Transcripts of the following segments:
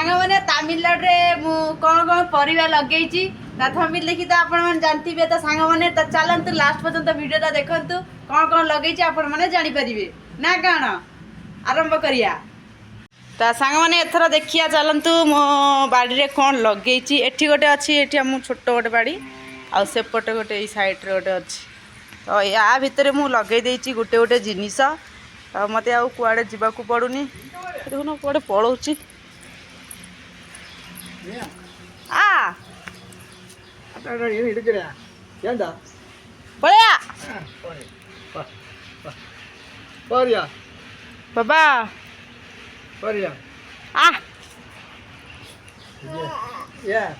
ସାଙ୍ଗମାନେ, ତାମିଲନାଡ଼ୁରେ ମୁଁ କ'ଣ କ'ଣ ପରିବା ଲଗେଇଛି ତା ଥମ୍ବନେଲ ଦେଖି ତ ଆପଣମାନେ ଜାଣିଥିବେ। ତ ସାଙ୍ଗମାନେ, ତ ଚାଲନ୍ତୁ, ଲାଷ୍ଟ ପର୍ଯ୍ୟନ୍ତ ଭିଡ଼ିଓଟା ଦେଖନ୍ତୁ, କ'ଣ କ'ଣ ଲଗେଇଛି ଆପଣମାନେ ଜାଣିପାରିବେ ନା କ'ଣ। ଆରମ୍ଭ କରିବା। ତ ସାଙ୍ଗମାନେ, ଏଥର ଦେଖିବା ଚାଲନ୍ତୁ ମୋ ବାଡ଼ିରେ କ'ଣ ଲଗେଇଛି। ଏଠି ଗୋଟେ ଅଛି, ଏଠି ଆମ ଛୋଟ ଗୋଟେ ବାଡ଼ି, ଆଉ ସେପଟେ ଗୋଟେ ଏଇ ସାଇଡ଼୍ରେ ଗୋଟେ ଅଛି। ତ ୟା ଭିତରେ ମୁଁ ଲଗେଇ ଦେଇଛି ଗୋଟେ ଗୋଟେ ଜିନିଷ। ତ ମୋତେ ଆଉ କୁଆଡ଼େ ଯିବାକୁ ପଡ଼ୁନି। ଦେଖୁନ କୁଆଡ଼େ ପଳଉଛି। ଆ। எடுக்கிறேன் ஏண்டா? ପଳେଇଆ। பாரியா. ବାବା। பாரியா. ଆ। ஏன்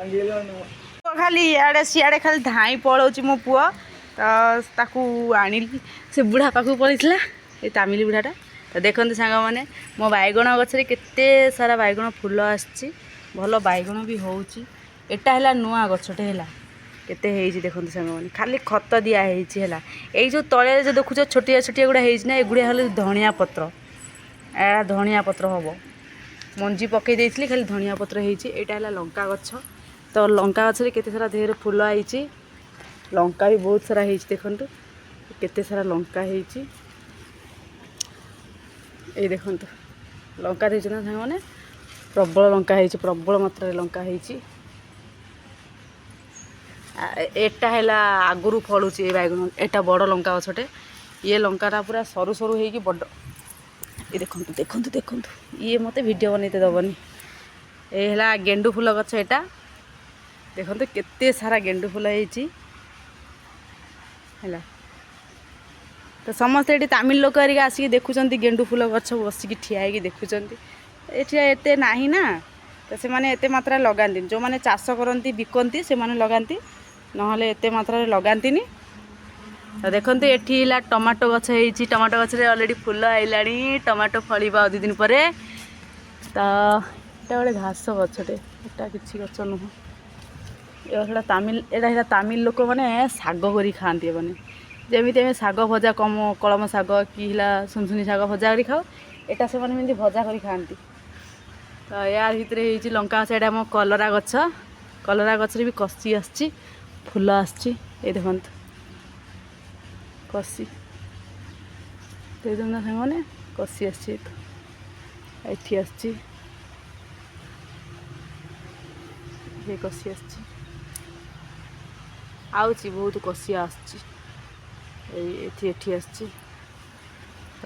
அங்கே எல்லாம்? ଖାଲି ଇଆଡ଼େ ସିଆଡ଼େ ଖାଲି ଧାଇଁ ପଳଉଛି ମୋ ପୁଅ। ତ ତାକୁ ଆଣିଲି, ସେ ବୁଢ଼ା ପାଖକୁ ପଳେଇଥିଲା, ଏ ତାମିଲ ବୁଢ଼ାଟା। ତ ଦେଖନ୍ତୁ ସାଙ୍ଗମାନେ, ମୋ ବାଇଗଣ ଗଛରେ କେତେ ସାରା ବାଇଗଣ ଫୁଲ ଆସିଛି, ଭଲ ବାଇଗଣ ବି ହେଉଛି। ଏଟା ହେଲା ନୂଆ ଗଛଟେ, ହେଲା କେତେ ହେଇଛି ଦେଖନ୍ତୁ ସାଙ୍ଗମାନେ। ଖାଲି ଖତ ଦିଆ ହେଇଛି ହେଲା। ଏଇ ଯେଉଁ ତଳେ ଯେଉଁ ଦେଖୁଛ ଛୋଟିଆ ଛୋଟିଆ ଗୁଡ଼ା ହେଇଛି ନା, ଏଗୁଡ଼ା ହେଲେ ଧଣିଆ ପତ୍ର। ଏଇଟା ଧଣିଆ ପତ୍ର ହେବ, ମଞ୍ଜି ପକାଇ ଦେଇଥିଲି, ଖାଲି ଧଣିଆ ପତ୍ର ହେଇଛି। ଏଇଟା ହେଲା ଲଙ୍କା ଗଛ। ତ ଲଙ୍କା ଗଛରେ କେତେ ସାରା ଦେହରେ ଫୁଲ ହେଇଛି, ଲଙ୍କା ବି ବହୁତ ସାରା ହେଇଛି। ଦେଖନ୍ତୁ କେତେ ସାରା ଲଙ୍କା ହେଇଛି। ଏଇ ଦେଖନ୍ତୁ ଲଙ୍କା ଦେଇଛନ୍ତି ନା ସାଙ୍ଗମାନେ, ପ୍ରବଳ ଲଙ୍କା ହେଇଛି, ପ୍ରବଳ ମାତ୍ରାରେ ଲଙ୍କା ହେଇଛି। ଏଟା ହେଲା ଆଗରୁ ଫଳୁଛି ଏ ବାଇଗଣ। ଏଟା ବଡ଼ ଲଙ୍କା ଗଛଟେ। ଇଏ ଲଙ୍କାଟା ପୁରା ସରୁ ସରୁ ହେଇକି ବଡ଼। ଏ ଦେଖନ୍ତୁ, ଦେଖନ୍ତୁ, ଦେଖନ୍ତୁ, ଇଏ ମୋତେ ଭିଡ଼ିଓ ବନେଇତେ ଦେବନି। ଏ ହେଲା ଗେଣ୍ଡୁ ଫୁଲ ଗଛ ଏଟା। ଦେଖନ୍ତୁ କେତେ ସାରା ଗେଣ୍ଡୁ ଫୁଲ ହେଇଛି ହେଲା। ତ ସମସ୍ତେ ଏଠି ତାମିଲ ଲୋକ ହେରିକା ଆସିକି ଦେଖୁଛନ୍ତି ଗେଣ୍ଡୁ ଫୁଲ ଗଛ, ବସିକି ଠିଆ ହେଇକି ଦେଖୁଛନ୍ତି। ଏଠି ଏତେ ନାହିଁ ନା, ତ ସେମାନେ ଏତେ ମାତ୍ରାରେ ଲଗାନ୍ତିନି। ଯେଉଁମାନେ ଚାଷ କରନ୍ତି, ବିକନ୍ତି, ସେମାନେ ଲଗାନ୍ତି, ନହେଲେ ଏତେ ମାତ୍ରାରେ ଲଗାନ୍ତିନି। ତ ଦେଖନ୍ତୁ, ଏଠି ହେଲା ଟମାଟୋ ଗଛ ହେଇଛି। ଟମାଟୋ ଗଛରେ ଅଲରେଡ଼ି ଫୁଲ ଆଇଲାଣି, ଟମାଟୋ ଫଳିବ ଆଉ 2 ଦିନ ପରେ। ତ ଏଟା ଗୋଟେ ଘାସ ଗଛଟେ, ଏଟା କିଛି ଗଛ ନୁହଁ। ଏ ଗଛଟା ତାମିଲ, ଏଇଟା ହେଲା ତାମିଲ ଲୋକମାନେ ଶାଗ କରି ଖାଆନ୍ତି। ଏମାନେ ଯେମିତି ଆମେ ଶାଗ ଭଜା କମ କଳମ ଶାଗ କି ହେଲା ସୁନସୁନି ଶାଗ ଭଜା କରି ଖାଉ, ଏଟା ସେମାନେ ଏମିତି ଭଜା କରି ଖାଆନ୍ତି। ତ ୟା ଭିତରେ ହେଇଛି ଲଙ୍କା ଗଛ। ଏଇଟା ଆମ କଲରା ଗଛ। କଲରା ଗଛରେ ବି କଷି ଆସିଛି, ଫୁଲ ଆସିଛି। ଏଇ ଦେଖନ୍ତୁ କଷି ଦେଇଦିଅନ୍ତୁ ନା ସାଙ୍ଗମାନେ, କଷି ଆସିଛି ତ ଏଠି ଆସିଛି, ଇଏ କଷି ଆସିଛି, ଆଉଛି ବହୁତ କଷି ଆସୁଛି। ଏଇ ଏଠି ଏଠି ଆସିଛି। ତ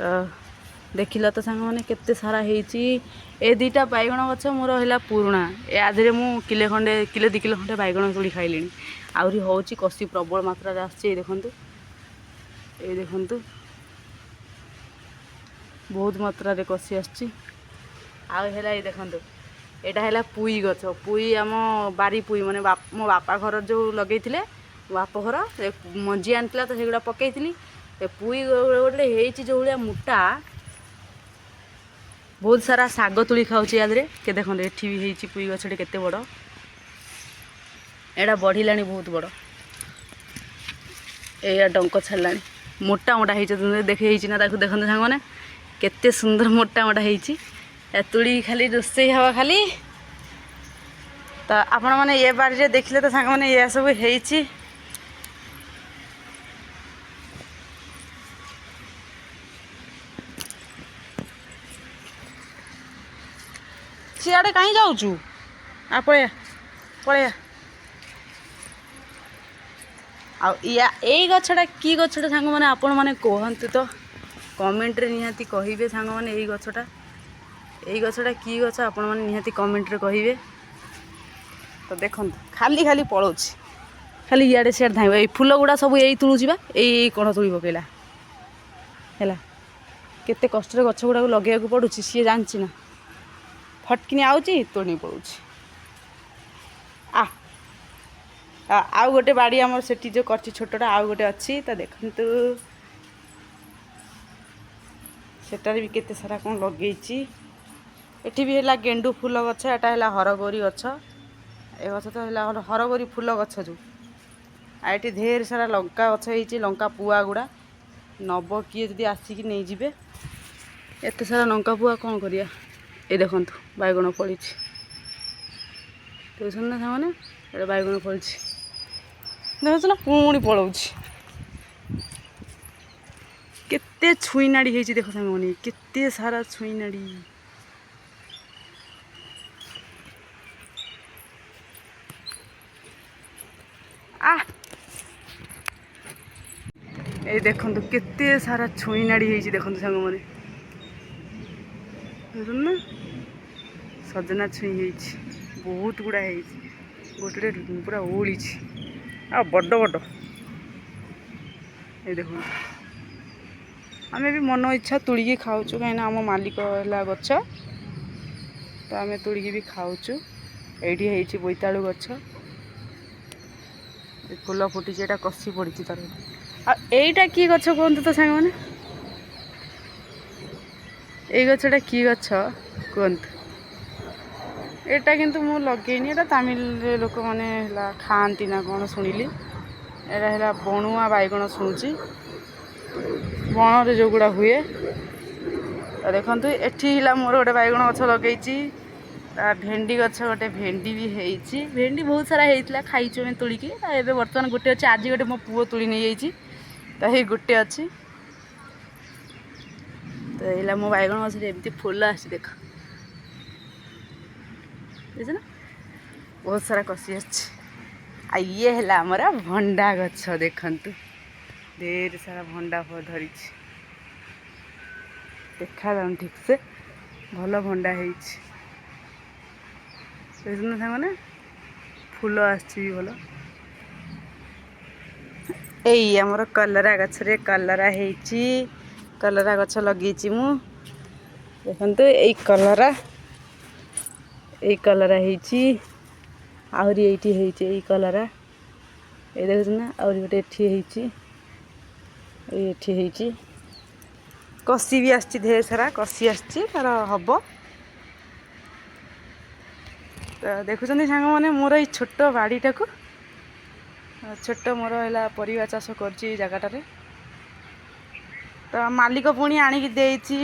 ଦେଖିଲ ତ ସାଙ୍ଗମାନେ, କେତେ ସାରା ହେଇଛି। ଏ ଦୁଇଟା ବାଇଗଣ ଗଛ ମୋର ହେଲା ପୁରୁଣା। ୟା ଦେହରେ ମୁଁ କିଲେ ଖଣ୍ଡେ, କିଲେ 2 କିଲୋ ଖଣ୍ଡେ ବାଇଗଣ ତୋଳି ଖାଇଲିଣି। ଆହୁରି ହେଉଛି, କଷି ପ୍ରବଳ ମାତ୍ରାରେ ଆସିଛି। ଏଇ ଦେଖନ୍ତୁ, ଏଇ ଦେଖନ୍ତୁ, ବହୁତ ମାତ୍ରାରେ କଷି ଆସିଛି। ଆଉ ହେଲା ଏଇ ଦେଖନ୍ତୁ, ଏଇଟା ହେଲା ପୁଇ ଗଛ। ପୁଇ ଆମ ବାରି ପୁଇ, ମାନେ ମୋ ବାପା ଘର ଯେଉଁ ଲଗେଇଥିଲେ, ମୋ ବାପ ଘର ସେ ମଞ୍ଜି ଆଣିଥିଲା, ତ ସେଗୁଡ଼ା ପକେଇଥିଲି। ଏ ପୁଇ ଗୋଟେ ହେଇଛି ଯେଉଁ ଭଳିଆ ମୋଟା। ବହୁତ ସାରା ଶାଗ ତୋଳି ଖାଉଛି ୟା ଦେହରେ। କେ ଦେଖନ୍ତୁ, ଏଠି ବି ହେଇଛି ପୁଇ ଗଛଟି କେତେ ବଡ଼। ଏଇଟା ବଢ଼ିଲାଣି ବହୁତ ବଡ଼, ଏଇଆ ଡଙ୍କ ଛାଡ଼ିଲାଣି। ମୋଟା ମୋଟା ହେଇଛି, ଦେଖି ହେଇଛି ନା ତାକୁ। ଦେଖନ୍ତୁ ସାଙ୍ଗମାନେ, କେତେ ସୁନ୍ଦର ମୋଟା ମୋଟା ହେଇଛି। ଏ ତୁଳି ଖାଲି ରୋଷେଇ ହବ ଖାଲି। ତ ଆପଣମାନେ ଏ ବାଡ଼ିରେ ଦେଖିଲେ ତ ସାଙ୍ଗମାନେ, ଏଇଆ ସବୁ ହେଇଛି। ସିଆଡ଼େ କାହିଁ ଯାଉଛୁ? ଆ ପଳେଇଆ, ପଳେଇଆ। ଆଉ ୟା ଏଇ ଗଛଟା କି ଗଛଟା ସାଙ୍ଗମାନେ, ଆପଣମାନେ କୁହନ୍ତୁ ତ, କମେଣ୍ଟରେ ନିହାତି କହିବେ ସାଙ୍ଗମାନେ। ଏଇ ଗଛଟା କି ଗଛ, ଆପଣମାନେ ନିହାତି କମେଣ୍ଟରେ କହିବେ। ତ ଦେଖନ୍ତୁ, ଖାଲି ଖାଲି ପଳଉଛି, ଖାଲି ଇଆଡ଼େ ସିଆଡ଼େ ଧାଇଁବ। ଏଇ ଫୁଲ ଗୁଡ଼ା ସବୁ ଏଇ ତୁଳୁଛି ବା, ଏଇ ଏଇ କଣ ତୁଳି ପକେଇଲା ହେଲା। କେତେ କଷ୍ଟରେ ଗଛ ଗୁଡ଼ାକୁ ଲଗେଇବାକୁ ପଡ଼ୁଛି ସିଏ ଜାଣିଛି ନା। ଫଟକିନି ଆଉଛି, ତୋଳି ପଳଉଛି। ଆ ଆଉ ଗୋଟେ ବାଡ଼ି ଆମର ସେଠି ଯେଉଁ କରିଛି ଛୋଟଟା, ଆଉ ଗୋଟେ ଅଛି। ତ ଦେଖନ୍ତୁ, ସେଟାରେ ବି କେତେ ସାରା କ'ଣ ଲଗେଇଛି। ଏଠି ବି ହେଲା ଗେଣ୍ଡୁ ଫୁଲ ଗଛ। ଏଟା ହେଲା ହରଗୌରୀ ଗଛ। ଏ ଗଛ ତ ହେଲା ହରଗୌରୀ ଫୁଲ ଗଛ ଯେଉଁ। ଆଉ ଏଠି ଢେର ସାରା ଲଙ୍କା ଗଛ ହେଇଛି। ଲଙ୍କା ପୁଆ ଗୁଡ଼ା ନବ କିଏ ଯଦି ଆସିକି ନେଇଯିବେ। ଏତେ ସାରା ଲଙ୍କା ପୁଆ କ'ଣ କରିବା? ଏ ଦେଖନ୍ତୁ ବାଇଗଣ ଫଳିଛି। ଦେଖୁଛନ୍ତି ନା ସାଙ୍ଗମାନେ, ଏଇଟା ବାଇଗଣ ଫଳିଛି। ଦେଖୁଛ ନା, ପୁଣି ପଳଉଛି। କେତେ ଛୁଇଁ ନାଡ଼ି ହେଇଛି ଦେଖ ସାଙ୍ଗମାନେ, କେତେ ସାରା ଛୁଇଁ ନାଡ଼ି। ଆ, ଏଇ ଦେଖନ୍ତୁ, କେତେ ସାରା ଛୁଇଁ ନାଡ଼ି ହେଇଛି ଦେଖନ୍ତୁ ସାଙ୍ଗମାନେ। ଦେଖୁଛନ୍ତି ନା, ସଜନା ଛୁଇଁ ହେଇଛି, ବହୁତ ଗୁଡ଼ା ହେଇଛି। ଗୋଟେ ଗୋଟେ ପୁରା ଓହଳିଛି ଆଉ ବଡ଼ ବଡ଼। ଏଇ ଦେଖନ୍ତୁ, ଆମେ ବି ମନ ଇଚ୍ଛା ତୋଳିକି ଖାଉଛୁ, କାହିଁକିନା ଆମ ମାଲିକ ହେଲା ଗଛ ତ ଆମେ ତୋଳିକି ବି ଖାଉଛୁ। ଏଇଠି ହେଇଛି ବୋଇତାଳୁ ଗଛ, ଏ ଫୁଲ ଫୁଟିଛି, ଏଇଟା କଷି ପଡ଼ିଛି ତାର। ଆଉ ଏଇଟା କି ଗଛ କୁହନ୍ତୁ ତ ସାଙ୍ଗମାନେ? ଏଇ ଗଛଟା କି ଗଛ କୁହନ୍ତୁ? ଏଇଟା କିନ୍ତୁ ମୁଁ ଲଗେଇନି, ଏଇଟା ତାମିଲରେ ଲୋକମାନେ ହେଲା ଖାଆନ୍ତି ନା କ'ଣ ଶୁଣିଲି। ଏଇଟା ହେଲା ବଣୁଆ ବାଇଗଣ ଶୁଣୁଛି, ବଣରେ ଯେଉଁଗୁଡ଼ା ହୁଏ। ତ ଦେଖନ୍ତୁ, ଏଠି ହେଲା ମୋର ଗୋଟେ ବାଇଗଣ ଗଛ ଲଗେଇଛି, ତା ଭେଣ୍ଡି ଗଛ ଗୋଟେ, ଭେଣ୍ଡି ବି ହେଇଛି। ଭେଣ୍ଡି ବହୁତ ସାରା ହେଇଥିଲା, ଖାଇଛୁ ଆମେ ତୋଳିକି। ଆଉ ଏବେ ବର୍ତ୍ତମାନ ଗୋଟେ ଅଛି, ଆଜି ଗୋଟେ ମୋ ପୁଅ ତୋଳି ନେଇଯାଇଛି, ତ ଏଇ ଗୋଟେ ଅଛି। ତ ହେଲା ମୋ ବାଇଗଣ ଗଛରେ ଏମିତି ଫୁଲ ଆସିଛି ଦେଖ, ବୁଝୁଛ ନା, ବହୁତ ସାରା କଷି ଆସିଛି। ଆଉ ଇଏ ହେଲା ଆମର ଭଣ୍ଡା ଗଛ, ଦେଖନ୍ତୁ ଢେର ସାରା ଭଣ୍ଡା ଧରିଛି, ଦେଖାଯାଉନି ଠିକ୍ସେ, ଭଲ ଭଣ୍ଡା ହେଇଛି। ଦେଖୁଛନ୍ତି ନା ସାଙ୍ଗମାନେ, ଫୁଲ ଆସିଛି ବି ଭଲ। ଏଇ ଆମର କଲରା ଗଛରେ କଲରା ହେଇଛି, କଲରା ଗଛ ଲଗେଇଛି ମୁଁ। ଦେଖନ୍ତୁ, ଏଇ କଲରା, ଏଇ କଲରା ହେଇଛି, ଆହୁରି ଏଇଠି ହେଇଛି ଏଇ କଲରା। ଏଇ ଦେଖୁଛନ୍ତି ନା, ଆହୁରି ଗୋଟେ ଏଠି ହେଇଛି, ଏଇ ଏଠି ହେଇଛି। କଷି ବି ଆସିଛି, ଢେର ସାରା କଷି ଆସିଛି ତାର ହବ। ତ ଦେଖୁଛନ୍ତି ସାଙ୍ଗମାନେ ମୋର ଏଇ ଛୋଟ ବାଡ଼ିଟାକୁ, ଛୋଟ ମୋର ହେଲା ପରିବା ଚାଷ କରୁଛି ଏଇ ଜାଗାଟାରେ। ତ ମାଲିକ ପୁଣି ଆଣିକି ଦେଇଛି।